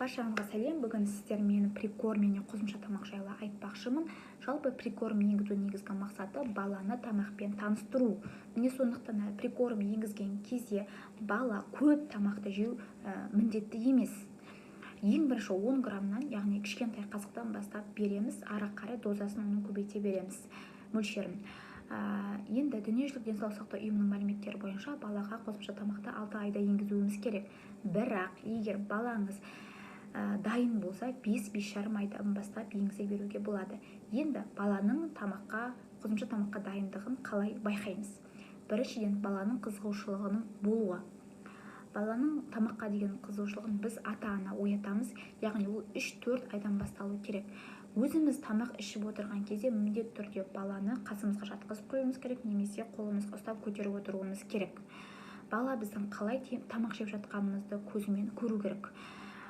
Баршаңызға сәлем! Бүгін сіздермен прикорм және қосымша тамақ жайлы айтпақшымын. Жалпы, прикорм енгізу негізгі мақсаты – баланы тамақпен таныстыру. Міне, сондықтан прикорм енгізген кезде бала көп тамақты жеу міндетті емес. Ең бірінші 10 граммнан, яғни кішкентай қасықтан бастап береміз, ары қарай дозасын оның көбейте береміз, мөлшерін. Енді Дүниежүзілік денсаулық сақтау ұйымының мәліметтері бойынша, балаға қосымша тамақты 6 айда енгізуіміз керек. Бірақ егер балаңыз дайын болса, 5-5,5 айдан бастап енгізе беруге болады. Енді баланың тамаққа, қосымша тамаққа дайындығын қалай байқаймыз? Біріншіден, баланың қызығушылығының болуы. Баланың тамаққа деген қызығушылығын біз, ата ана оятамыз, яғни ол 3-4 айдан басталу керек. Өзіміз тамақ ішіп отырған кезде міндетті түрде баланы қасымызға жатқызып қоюымыз керек немесе қолымызға ұстап, көтеріп отыруымыз керек. Бала біздің қалай тамақ жеп жатқанымызды көзімен көру керек.